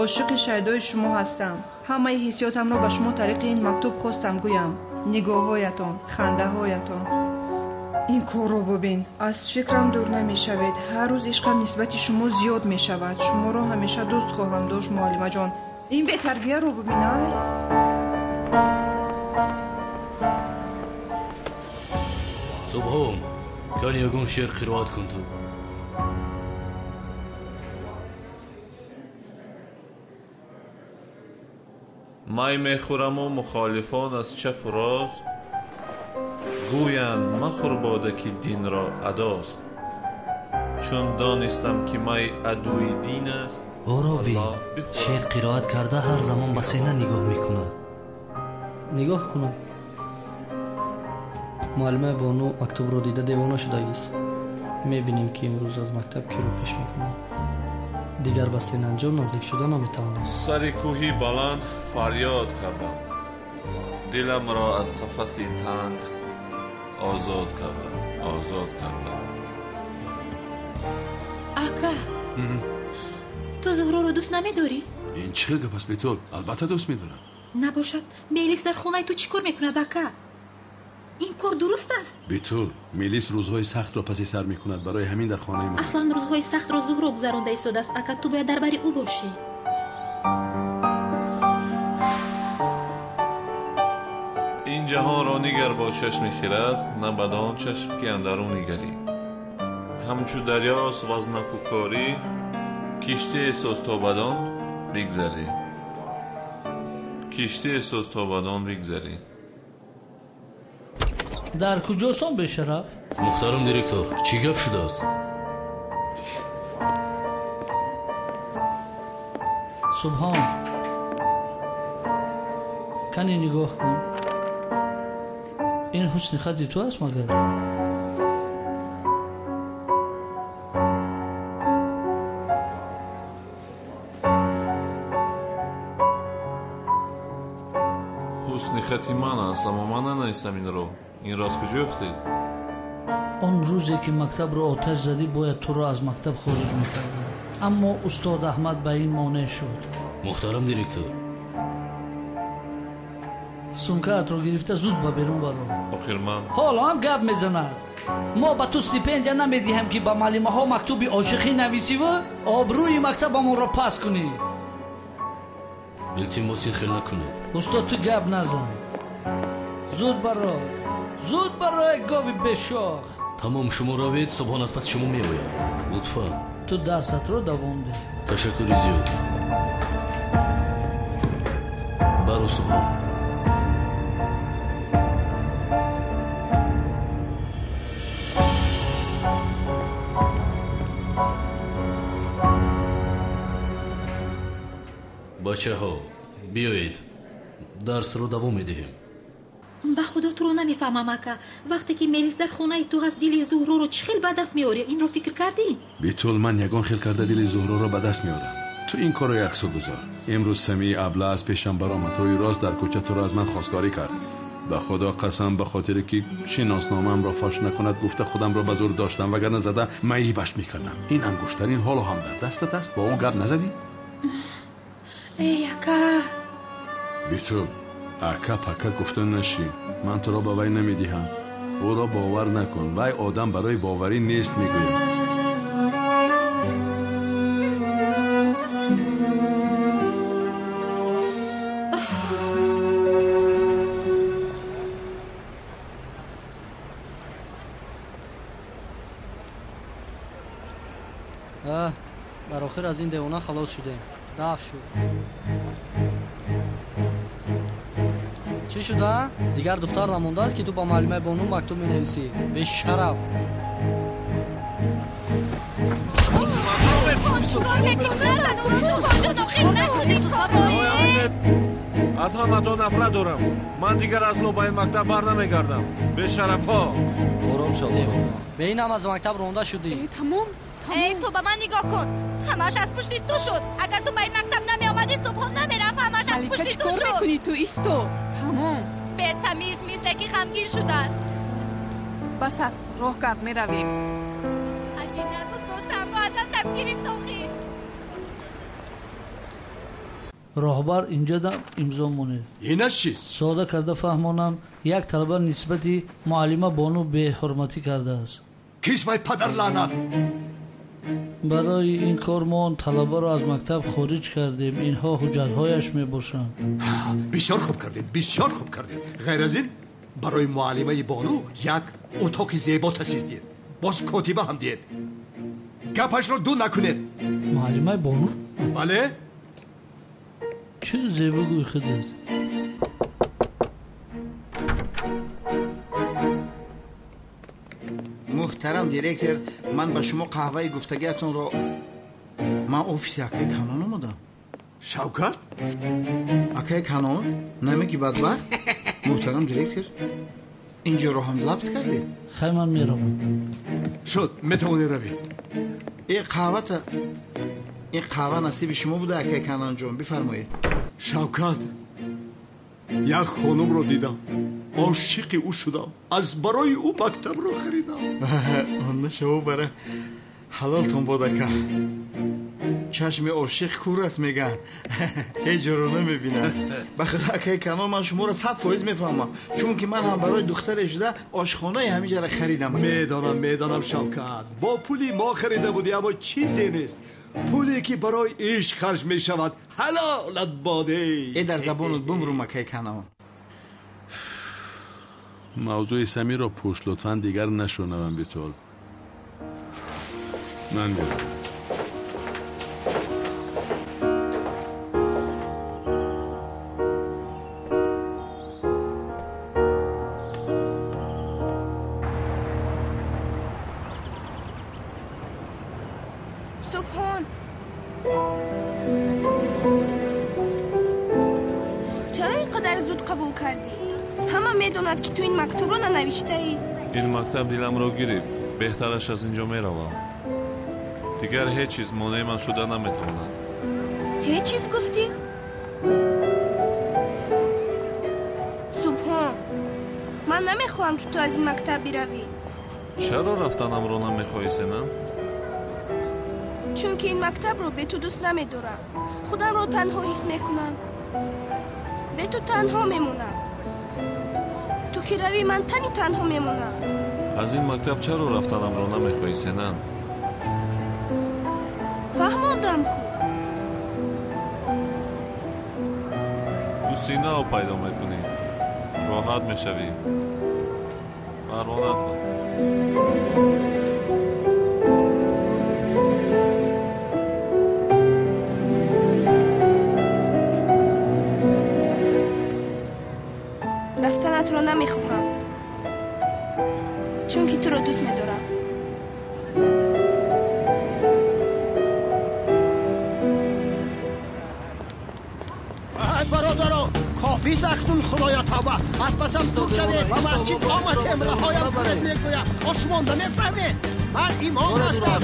Ошиқи шайдои шумо ҳастам. Ҳамаи ҳиссиётамро ба шумо тариқи ин мактуб хостам гӯям. Нигоҳҳоятон, хандаҳоятон. Ин корро бубин. Аз фикрам дур намешавед. Ҳар рӯз ишқам нисбати шумо зиёд мешавад. Шуморо ҳамеша дӯст хоҳам дошт, муаллимаҷон. Ин бетарбияро бубин, ай. Субҳон, кани ягон шеър қироат кун ту. Май мехӯраму мухолифон аз чапу рост гӯянд: махӯр бода, ки динро адост. Чун донистам, ки май адуи дин аст. Ӯро бин, шеър қироат карда, ҳар замон ба сена нигоҳ мекунад. Нигоҳ кунад. Муаллимаи Бону мактубро дида девона шудагист. Мебинем, ки имрӯз аз мактаб киро пеш мекунад. Дигар ба сенанҷон наздик шуда наметавонад. Сари кӯҳи баланд фарёд кардам, диламро аз қафаси танг озод кардам, озод кардам. Ака, ту Зуҳроро дӯст намедорӣ? Ин чӣ хел гап аст, Бетул? Албатта дӯст медорам. Набошад, Мелис дар хонаи ту чӣ кор мекунад, ака? Ин кор дуруст аст? Бетул, Мелис рӯзҳои сахтро паси сар мекунад, барои ҳамин дар хонаи ман. Аслан рӯзҳои сахтро Зуҳро гузаронда истодааст, ака. Ту бояд дар бари ӯ бошӣ. Ин ҷаҳонро нигар бо чашми хирад, на бадон чашм, ки андару нигарӣ. Ҳамчу дарёст вазнакукорӣ, киштие соз то бадон бигзарӣ, киштие соз то бадон бигзарӣ. Дар куҷосон, бешараф? Муҳтарам директор, чӣ гап шудааст? Субҳон, кани нигоҳ кун. Ин ҳусни хати ту аст магар? Ҳусни хати ман аст, аммо ман нанавистам инро. Инро аз куҷо ёфтед? Он рӯзе ки мактабро оташ задӣ, бояд туро аз мактаб хориҷ мекардам, аммо устод Аҳмад ба ин монеъ шуд. Муҳтарам директор, сумкаатро гирифта зуд ба берун баро. Охир ман ҳоло ҳам гап мезанад. Мо ба ту стипендия намедиҳем, ки ба муаллимаҳо мактуби ошиқӣ нависиву обрӯи мактабамонро паст кунӣ. Илтимос, ин хел накунед. Устод, ту гап назан. Зуд баро, зуд баро, гови бешох. Тамом, шумо равед, Субҳон аз паси шумо меояд. Лутфан. Ту дарсатро давом деҳ. Ташаккури зиёд. Баро, Субҳон. Бачаҳо, биёед, дарсро давом медиҳем. Ба худо, туро намефаҳмам, ака. Вақте ки Мелис дар хонаи ту ҳаст, дили Зуҳроро чӣ хел ба даст меорӣ? Инро фикр кардӣ? Битул, ман ягон хел карда дили Зуҳроро ба даст меорам. Ту ин корро яксу гузор. Имрӯз Самии абла аз пешам баромад. Рӯи рост дар кӯча туро аз ман хостгорӣ кард. Ба худо қасам, ба хотире ки шиносномаамро фош накунад, гуфта худамро ба зур доштам, вагарна зада маибаш мекардам. Ин ангуштарин ҳоло ҳам дар дастат аст? Бо ӯ гап назадӣ? Эй, ака! Битул, ака пака гуфта нашӣ. Ман туро ба вай намедиҳам. Ӯро бовар накун. Вай одам барои боварӣ нест, мегӯям. Дар охир аз ин девона халос шудем. Даф шуд. Чӣ шуда? Дигар духтар намондааст, ки ту ба муаллимаи бону мактуб менависӣ. Бешараф. Аз ҳаматон нафрат дорам. Ман дигар асло ба ин мактаб бар намегардам. Бешарафҳо. Ором шав. Бе ин ҳам аз мактаб ронда шудӣ. Тамом. Эй, ту ба ман нигоҳ кун. Ҳамааш аз пушти ту шуд. Агар ту ба ин мактаб намеомадӣ, Субҳон намерафт. Ҳамааш аз пушти ту шуд. Чикор мекунӣ ту? Исто. Тамом. Бетамиз, мисле ки ғамгин шудааст. Бас аст, роҳ кард, меравем. Аҷина дӯст доштамро аз дастам гирифт охир. Роҳбар инҷо имзо монед. Инаш чист? Сода карда фаҳмонам, як талаба нисбати муаллима бону беҳурматӣ кардааст. Кист вай падар лаънат? Барои ин кор мо он талабаро аз мактаб хориҷ кардем. Инҳо ҳуҷҷатҳояш мебошанд. Бисёр хуб кардед, бисёр хуб кардед. Ғайр аз ин барои муаллимаи бону як утоқи зебо таъсис диҳед. Боз котиба ҳам диҳед. Гапашро ду накунед. Муаллимаи бону? Бале. Чӣ зебо гӯй худед. Муҳтарам директор, ман ба шумо қаҳваи гуфтагиатонро ман офиси акаи Канон омадам. Шавкат? Акаи Канон? Намеги бадбахт? Муҳтарам директор, инҷоро ҳам забт кардед? Хай, ман меравам. Шуд, метавонӣ равӣ. Ин қаҳвата, ин қаҳва насиби шумо буда, акаи Канонҷон, бифармоед. Шавкат, як хонумро дидам, ошиқи ӯ шудам, аз барои ӯ мактабро харидам. Онна шаво бара ҳалолтон бод, ака. Чашми ошиқ кур аст, мегӯянд, ҳеҷ ҷоро намебинад. Ба худо, акаи Канон, ман шуморо 100% мефаҳмам, чунки ман ҳам барои духтаре шуда ошхонаи ҳамиҷара харидам. Медонам, медонам, Шавкат, бо пули мо харида будӣ, аммо чизе нест. Пуле ки барои ишқ харҷ мешавад, ҳалолат боде. Э, дар забонат бумрум, акаи Канон. Мавзӯи Самирро пӯш, лутфан, дигар нашунавам битол. Ман меравам. Субҳон, чаро ин қадар зуд қабул кардӣ? Ҳама медонад, ки ту ин мактубро нанавиштаӣ. Ин мактаб диламро гирифт. Беҳтараш аз ин ҷо меравам. Дигар ҳеҷ чиз монеи ман шуда наметавонад. Ҳеҷ чиз гуфтӣ? Субҳон, ман намехоҳам, ки ту аз ин мактаб биравӣ. Чаро рафтанамро намехоҳӣ, Сенам? Чунки ин мактабро бе ту дӯст намедорам. Худамро танҳо ҳис мекунам. Бе ту танҳо мемонам. Ту ки равӣ, ман тани танҳо мемонам. Аз ин мактаб чаро рафтанамро намехоҳӣ, Сенам? Фаҳмондам ку. Дӯсти нав пайдо мекунӣ, роҳат мешавӣ. Парво накун. Рафтанатро намехоҳам, чунки туро дӯст медорам. Ай бародарон, кофист акнун, худоё тавба. Аз пасам дур шавед, ба масҷид омадем, раҳоям кунед, мегӯям. О, шумо намефаҳмед. Ман имом ҳастам,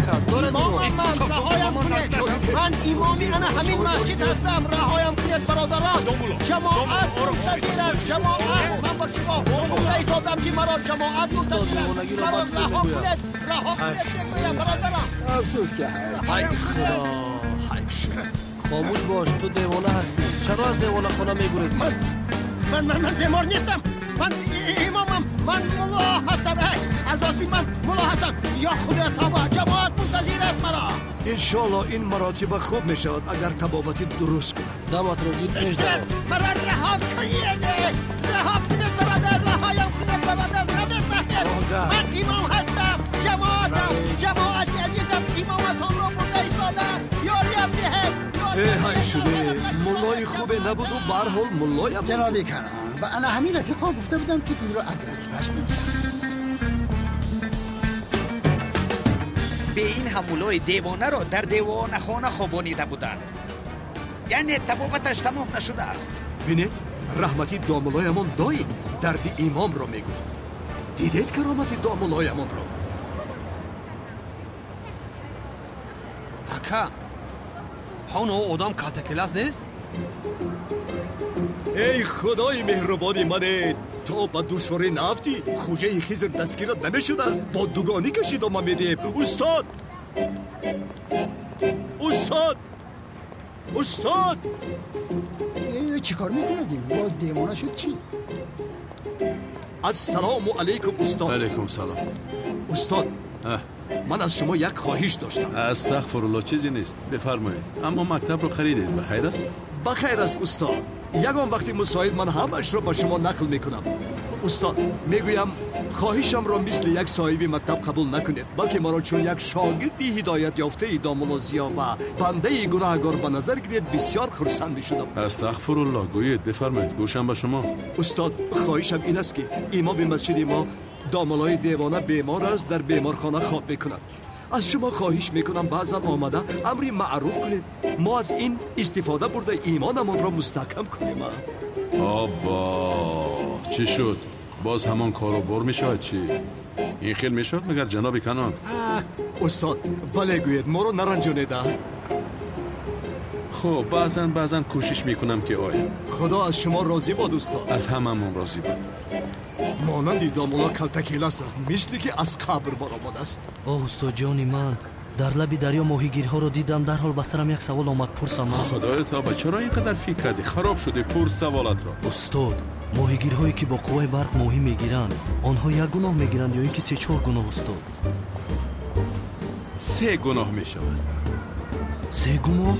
имомам ман, раҳоям кунед. Ман имоми ана ҳамин масҷид ҳастам, раҳоям кунед, бародарон. Ҷамоат мунтазир аст, ҷамоат. Ман ба шумо гуфта истодам, ки маро ҷамоат мунтазир аст. Маро раҳо кунед, раҳо кунед, мегӯям, бародарон. Афсӯс ки ҳай худо, ҳайф шуд. Хомӯш бош, ту девона ҳастӣ. Чаро аз девонахона мегурезӣ? Ман ман ман бемор нестам. Ман имомам, ман мулло ҳастам. Эй, албасти ман мулло ҳастам. Ё худоя тавба, ҷамоат мунтазир аст маро. Иншоалло ин маротиба хуб мешавад, агар табобати дуруст кунад. Даматро гир пеш дар. Маро раҳо кунед, раҳо кунед, бародар, раҳоям кунед, бародар, намефаҳмед. Ман имом ҳастам, ҷамоатам, ҷамоати азизам имоматонро бурда истодаанд. шуде. Муллои хубе набуду барҳол муллоям. Ҷаноби Канон, ба ана ҳамин рафиқо гуфта будам, ки инро аз вазифааш бигирам. Бе ин ҳам муллои девонаро дар девонахона хобонида буданд. Яъне табобаташ тамом нашудааст. Бинед, раҳмати домулоямон доим дарди имомро мегуфт. Дидед каромати домулоямонро? Ака, ҳоно одам калтакелас нест? Эй худои меҳрубони мане, то ба душворӣ наафтӣ, хӯҷаи Хизр дастгират намешудааст. Бо дугонӣ кашидома медиҳем. Устод! Устод! Устод! Чӣ кор мекунадим? Боз девона шуд чӣ? Ассалому алайкум, устод. Алайкум салом. Устод, ман аз шумо як хоҳиш доштам. Астағфируллоҳ, чизе нест. Бифармоед. Аммо мактабро харидед, ба хайр аст? Ба хайр аст, устод. Ягон вақти мусоид ман ҳамаашро ба шумо нақл мекунам. Устод, мегӯям, хоҳишамро мисли як соҳиби мактаб қабул накунед, балки маро чун як шогирди ҳидоят ёфтаи домулло Зиё ва бандаи гунаҳгор ба назар гиред, бисёр хурсанд мешудам. Астағфируллоҳ, гӯед, бифармоед, гӯшам ба шумо. Устод, хоҳишам ин аст, ки имоми масҷиди мо домуллои девона бемор аст, дар беморхона хоб мекунад. Аз шумо хоҳиш мекунам, баъзан омада амри маъруф кунед. Мо аз ин истифода бурда имонамонро мустаҳкам кунем. Оббо, чӣ шуд? Боз ҳамон кору бор мешавад чӣ? Ин хел мешавад магар, ҷаноби Канон? Устод, бале гӯед, моро наранҷонед. Хуб, баъзан кӯшиш мекунам, ки оям. Худо аз шумо розӣ бод, устод. Аз ҳамамон розӣ бод. Монанди домулло калтакеласт аст, мисли ки аз қабр баромадааст. Оҳ, устодҷони ман, дар лаби дарё моҳигирҳоро дидам, дарҳол ба сарам як савол омад, пурсам. Худоё тавба, чаро ин қадар фикр кардӣ? Хароб шудӣ, пурс саволатро. Устод, моҳигирҳое ки бо қувваи барқ моҳӣ мегиранд, онҳо як гуноҳ мегиранд ё ин ки се-чор гуноҳ, устод? Се гуноҳ мешавад. Се гуноҳ?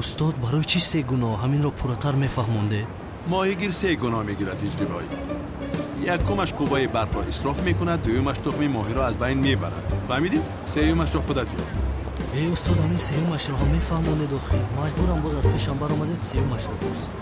Устод, барои чӣ се гуноҳ? Ҳаминро пурратар мефаҳмондед. Моҳигир се гуноҳ мегирад, ҳиҷрибой. Якумаш қувваи барқро исроф мекунад, дуюмаш тухми моҳиро аз байн мебарад. Фаҳмидӣ? Сеюмашро худат ёб. Э, устод, ҳамин сеюмашро ҳам мефаҳмонед охир. Маҷбурам, боз аз пешам баромадед, сеюмашро пурсам.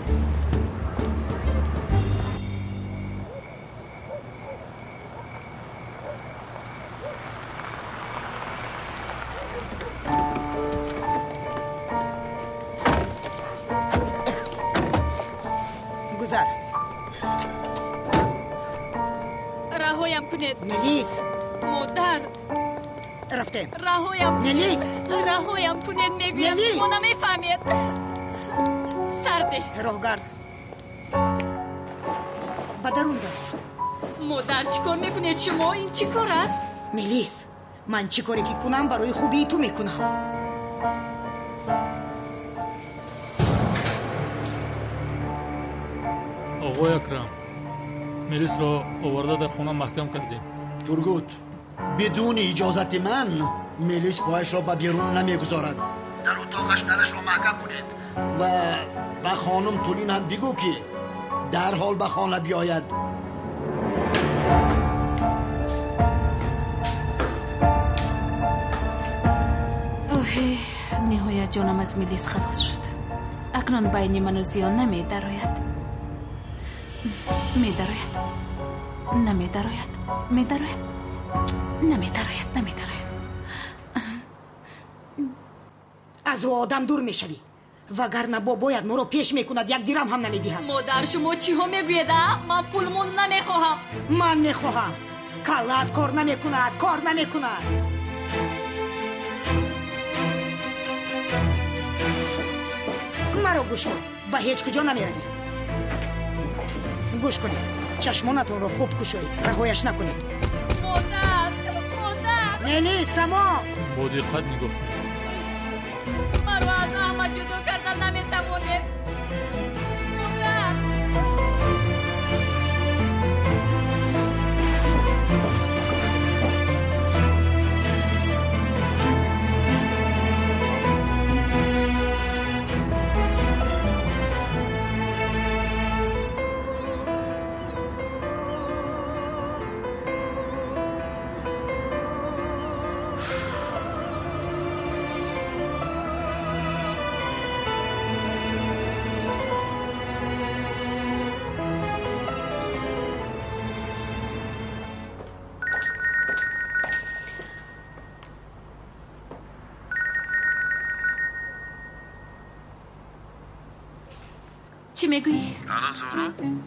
Гузар. Раҳоям кунед. Мелис. Модар. Рафтем. Раҳоям кунед. Мелис. Раҳоям кунед, мегӯям, шумо намефаҳмед. Сарде. Роҳгард. Ба дарун даро. Модар, чӣ кор мекунед шумо? Ин чӣ кор аст? Мелис, ман чӣ коре ки кунам, барои хубии ту мекунам. Оғои Акрам, Мелисро оварда дар хона маҳкам кардем. Тургут, бидуни иҷозати ман Мелис пояшро ба берун намегузорад. Дар утоқаш дарашро маҳкам кунед ва ба хонум Тулин ҳам бигӯ, ки дарҳол ба хона биёяд. Оҳе, ниҳоят ҷонам аз Мелис халос шуд. Акнун байни ману Зиё намедарояд. Медарояд, намедарояд, медарояд, намедарояд, намедарояд. Аз ӯ одам дур мешавӣ, вагарна бобоят моро пеш мекунад, як дирам ҳам намедиҳад. Модар, шумо чиҳо мегӯед, а? Ман пулмон намехоҳам. Ман мехоҳам. Каллаат кор намекунад, кор намекунад. Маро гӯш кун, ба ҳеҷ куҷо намеравӣ. Гӯш кунед, чашмонатонро хуб кушоед, раҳояш накунед. Модар, модар. Мелис, тамом. Бо диққат нигоҳ кунед. Маро аз Аҳмад ҷудо карда наметавонед. Модар. Чӣ мегӯӣ? Алло, Зуҳро,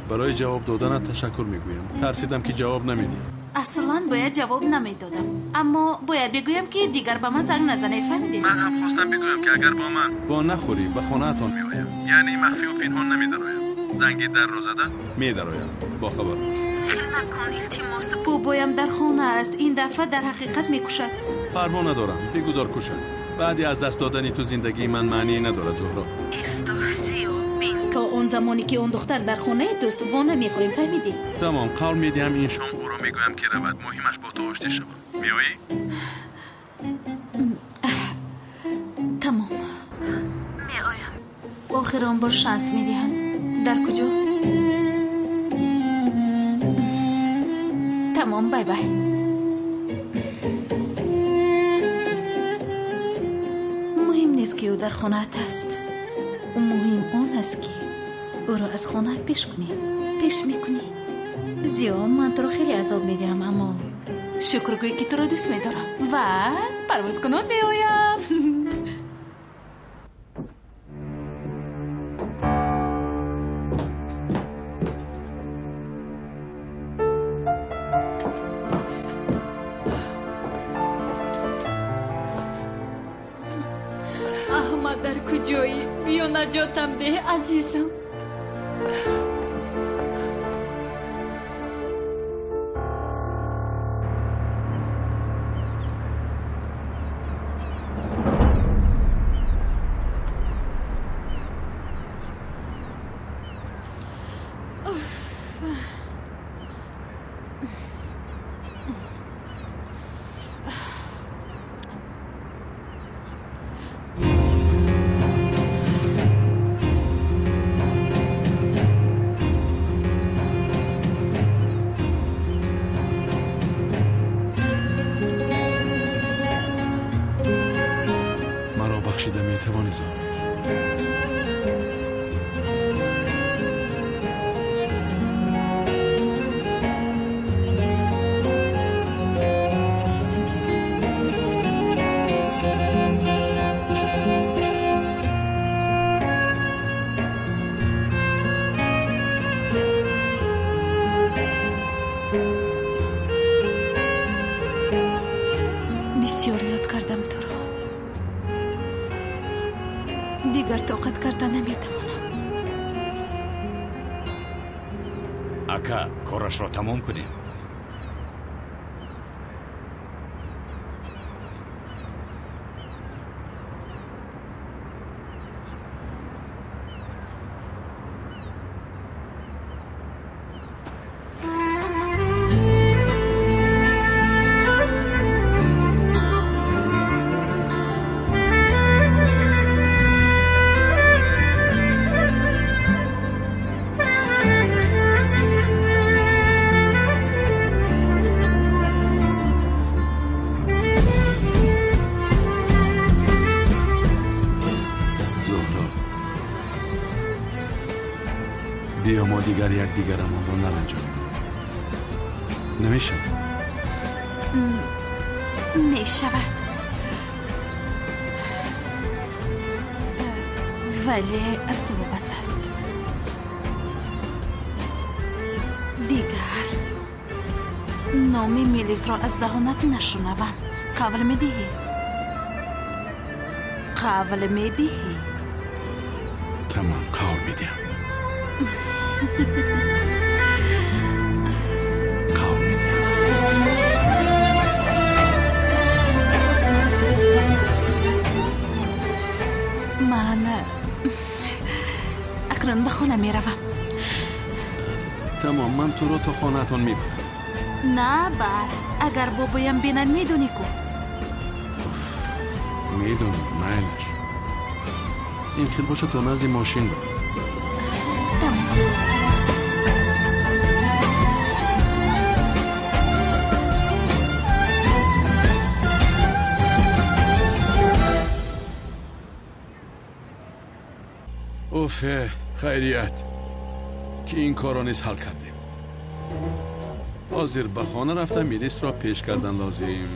барои ҷавоб доданат ташаккур мегӯям. Тарсидам, ки ҷавоб намедиҳӣ. Аслан бояд ҷавоб намедодам, аммо бояд бигӯям, ки дигар ба ман занг назанед, фаҳмидед? Ман ҳам хостам бигӯям, ки агар бо ман во нахӯрӣ, ба хонаатон меоям. Яъне махфию пинҳон намедароям. Занги дарро зада медароям. Бохабар бош. Хел накун, илтимос. Бобоям дар хона аст. Ин дафъа дар ҳақиқат мекушад. Парво надорам, бигузор кушад. Баъди аз даст додани ту зиндагии ман маъние надорад, Зуҳро. Исто, Зиё, бин, то он замоне ки он духтар дар хонаи туст, во намехӯрем, фаҳмидӣ? Тамом, қавл медиҳам, ин шом ӯро мегӯям, ки равад. Муҳимаш бо ту оштӣ шавам. Меоӣ? Тамом, меоям. Охирон бор шанс медиҳам. Дар куҷо? Тамом, бай бай. Муҳим нест, ки ӯ дар хонаат аст. Муҳим он аст, ки ӯро аз хонаат пеш кунӣ. Пеш мекунӣ. Зиё, ман туро хеле азоб медиҳам, аммо шукргӯй, ки туро дӯст медорам ва парвозкунон меоям. Аҳмад, дар куҷоӣ? Биё, наҷотам деҳ, азизам. Маро бахшида метавонӣ, Зуҳро? Бисёр ёд кардам туро. Дигар тоқат карда наметавонам. Ака, корашро тамом кунем. Зуҳро, биё мо дигар якдигарамонро наранҷонем. Намешавад? Мешавад, вале аз ту вобаста аст. Дигар номи Мелисро аз даҳонат нашунавам. Қавл медиҳӣ? Қавл медиҳӣ? Тамом, қавл медиҳам. Қавл медиҳам. Ман акнун ба хона меравам. Тамом, ман туро то хонаатон мебарам. На, бар. Агар бобоям бинад, медонӣ ку? Медонам, майлаш. Ин хел бошад, то назди мошин барам. Тамом. Уфе, хайрият, ки ин корро низ ҳал кардем. Ҳозир ба хона рафта Мелисро пеш кардан лозим.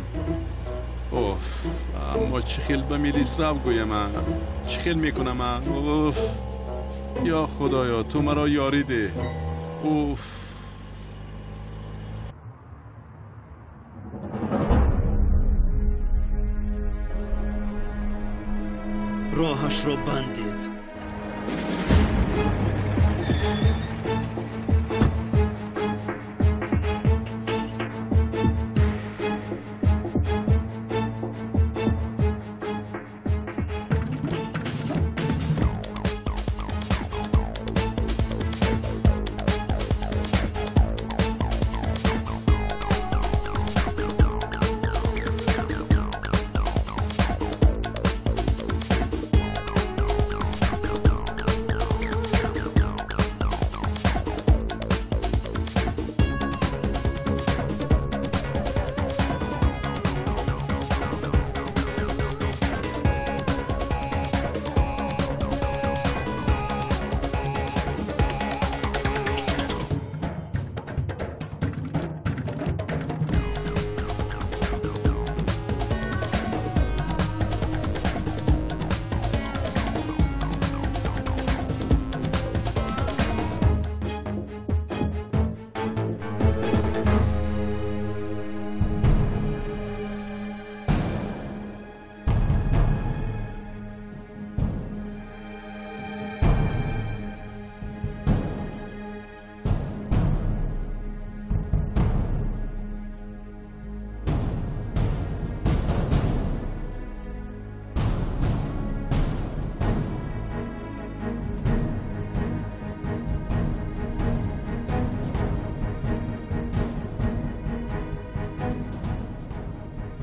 Уф, аммо чӣ хел ба Мелис рав гӯяма? Чӣ хел мекунама? Уф. Ё Худоё, ту маро ёрӣ деҳ. Уф. Роҳашро бандед.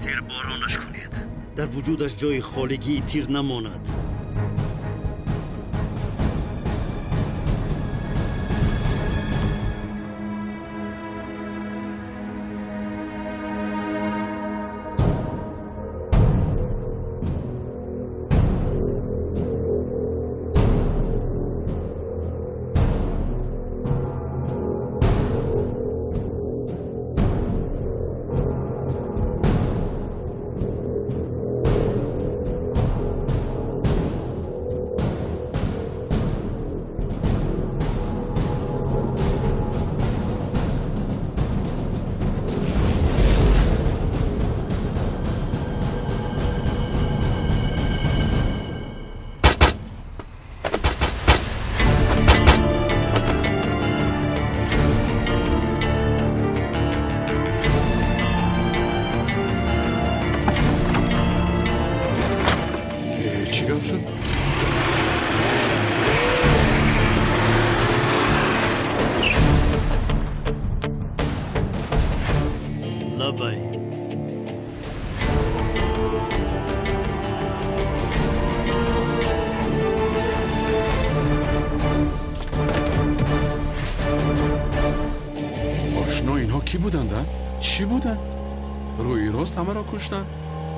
Тирборонаш кунед. Дар вуҷудаш ҷои холигии тир намонад. Чӣ гап шуд? Лабай. Ошно, инҳо кӣ буданд, а? Чӣ буданд? Рӯи рост ҳамаро куштанд?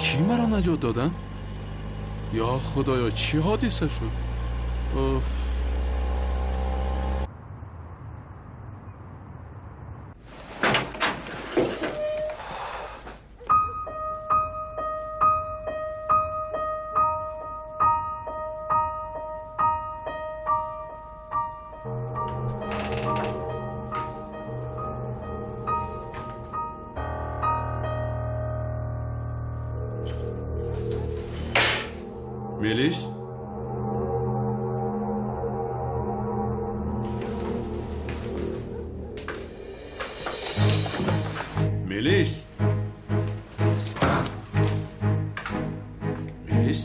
Кӣ маро наҷот доданд? Ё Худоё, чӣ ҳодиса шуд? Уф. Мелис? Мелис? Мелис?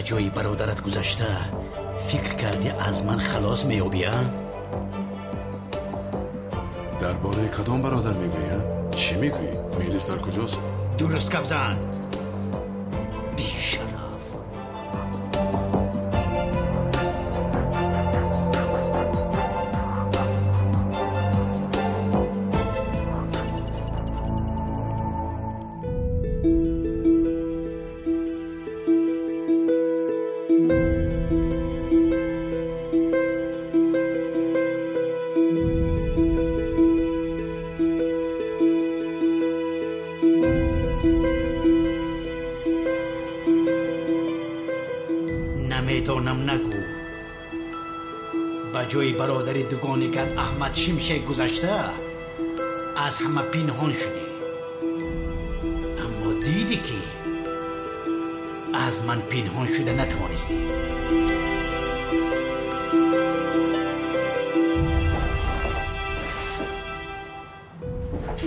ҷои бародарат гузашта фикр кардӣ аз ман халос меёбӣ, а? Дар бораи кадом бародар мегӯӣ, а? Чӣ мегӯӣ? Мелис дар куҷост? Дуруст гап зан! Бешараф! Намедонам, нагӯ. Ба ҷои бародари дугоникат Аҳмад Шимшек гузашта аз ҳама пинҳон шудӣ. Аммо дидӣ ки аз ман пинҳон шуда натавонистӣ.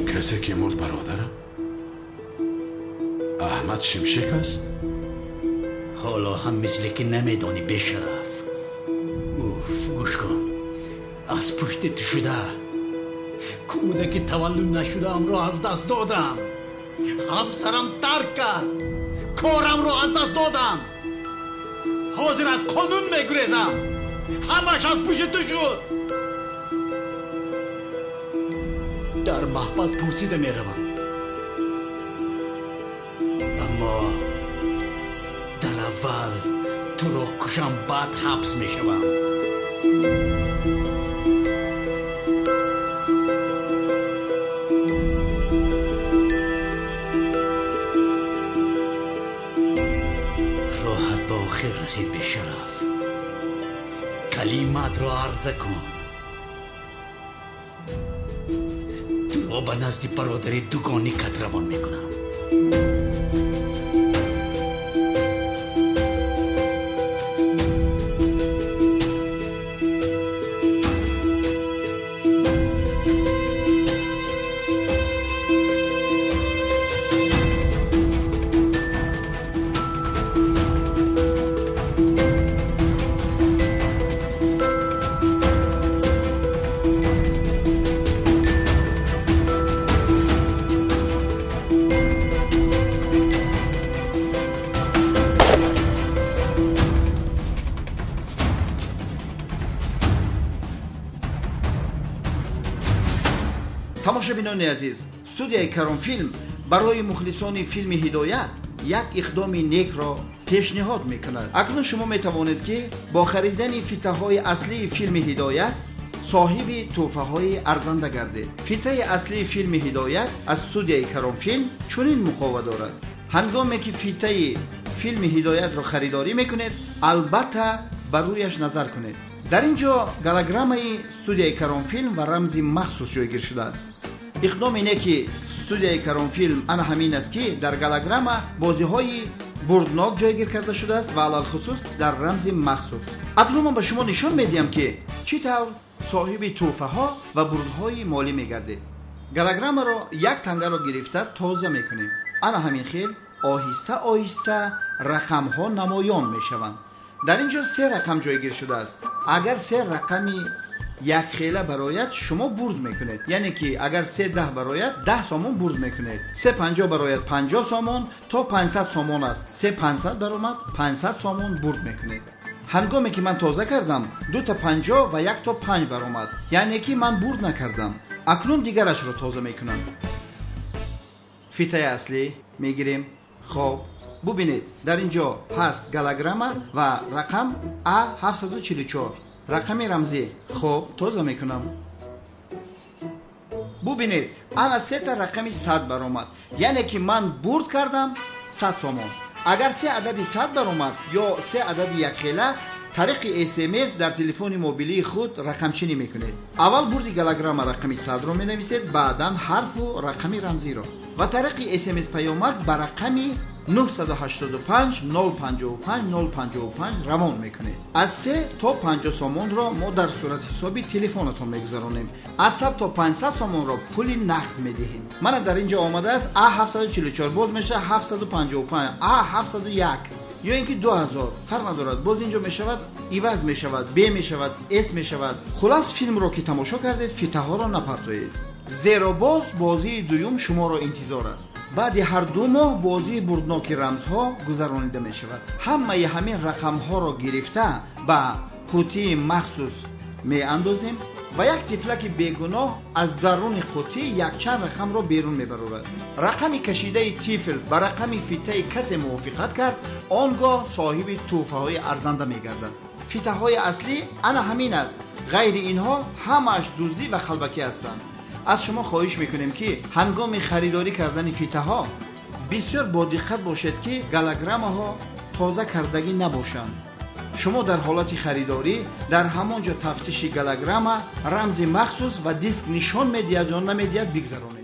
Касе ки мурд бародарам Аҳмад Шимшек аст? Ҳоло ҳам мисле ки намедонӣ, бешараф. Уф, гӯш кун. Аз пушти ту шуда кӯдаки таваллуд нашудаамро аз даст додам. Ҳамсарам тарк кард. Корамро аз даст додам. Ҳозир аз қонун мегурезам. Ҳамаш аз пушти ту шуд. Дар маҳбас пурсида меравам. Аммо дар аввал туро кушам, баъд ҳабс мешавам. Роҳат ба охир расид, бешараф. Калимаатро арза кун. Туро ба назди бародари дугоникат равон мекунам. Тамошобинони азиз, студияи Каронфилм барои мухлисони филми Ҳидоят як иқдоми некро пешниҳод мекунад. Акнун шумо метавонед ки бо харидани фитаҳои аслии филми Ҳидоят соҳиби тӯҳфаҳои арзанда гардед. Фитаи аслии филми Ҳидоят аз студияи Каронфилм чунин муқова дорад. Ҳангоме ки фитаи филми Ҳидоятро харидорӣ мекунед, албатта ба рӯяш назар кунед. Дар ин ҷо голограммаи студияи Каронфилм ва рамзи махсус ҷойгир шудааст. Иқдоми неки студияи Каронфилм ана ҳамин аст ки дар голограмма бозиҳои бурднок ҷойгир карда шудааст ва алалхусус дар рамзи махсус. Акнун ман ба шумо нишон медиҳам ки чӣ тавр соҳиби тӯҳфаҳо ва бурдҳои молӣ мегардед. Голограммаро як тангаро гирифта тоза мекунем. Ана ҳамин хел оҳиста оҳиста рақамҳо намоён мешаванд. Дар ин ҷо се рақам ҷойгир шудааст. Агар се рақами якхела барояд, шумо бурд мекунед. Яъне ки агар 3.10 барояд, 10 сомон бурд мекунед. 3.50 барояд, 50 сомон, то 500 сомон аст. 3.500 баромад, 500 сомон бурд мекунед. Ҳангоме ки ман тоза кардам, 2.50 ва 1.5 баромад. Яъне ки ман бурд накардам. Акнун дигарашро тоза мекунам. Фитаи аслӣ мегирем. Хоб, бубинед, дар ин ҷо ҳаст голограмма ва рақам А744. Рақами рамзӣ. Хоб, тоза мекунам. Бубинед, ана сета рақами 100 баромад. Яъне ки ман бурд кардам 100 сомон. Агар се адади 100 баромад ё се адади якхела, тариқи СМС дар телефони мобилии худ рақамчинӣ мекунед. Аввал бурди голограмма рақами 100-ро менависед, баъдан ҳарфу рақами рамзиро. Ва тариқи СМС паёмак ба рақами 985 055 055 равон мекунед. Аз 3 то 50 сомонро мо дар сурати ҳисоби телефонатон мегузаронем. Аз 100 то 500 сомонро пули нақд медиҳем. Мана дар ин ҷо омадааст А744, боз мешавад 755, А701. ё ин ки 2000, фарқ надорад. Боз ин ҷо мешавад, иваз мешавад, б мешавад, с мешавад. Хулас, филмро ки тамошо кардед, фитаҳоро напартоед, зеро боз бозии дуюм шуморо интизор аст. Баъди ҳар 2 моҳ бозии бурдноки рамзҳо гузаронида мешавад. Ҳамаи ҳамин рақамҳоро гирифта ба қутии махсус меандозем ва як тифлаки бегуноҳ аз даруни қутӣ якчанд рақамро берун мебарорад. Рақами кашидаи тифл ба рақами фитаи касе мувофиқат кард, он гоҳ соҳиби тӯҳфаҳои арзанда мегардад. Фитаҳои аслӣ ана ҳамин аст. Ғайри инҳо ҳамааш дуздӣ ва қалбакӣ ҳастанд. Аз шумо хоҳиш мекунем, ки ҳангоми харидорӣ кардани фитаҳо бисёр бодиққат бошед, ки голограммаҳо тоза кардагӣ набошанд. Шумо дар ҳолати харидорӣ дар ҳамон ҷо тафтиши голограмма, рамзи махсус ва диск нишон медиҳад ё намедиҳад бигзаронед.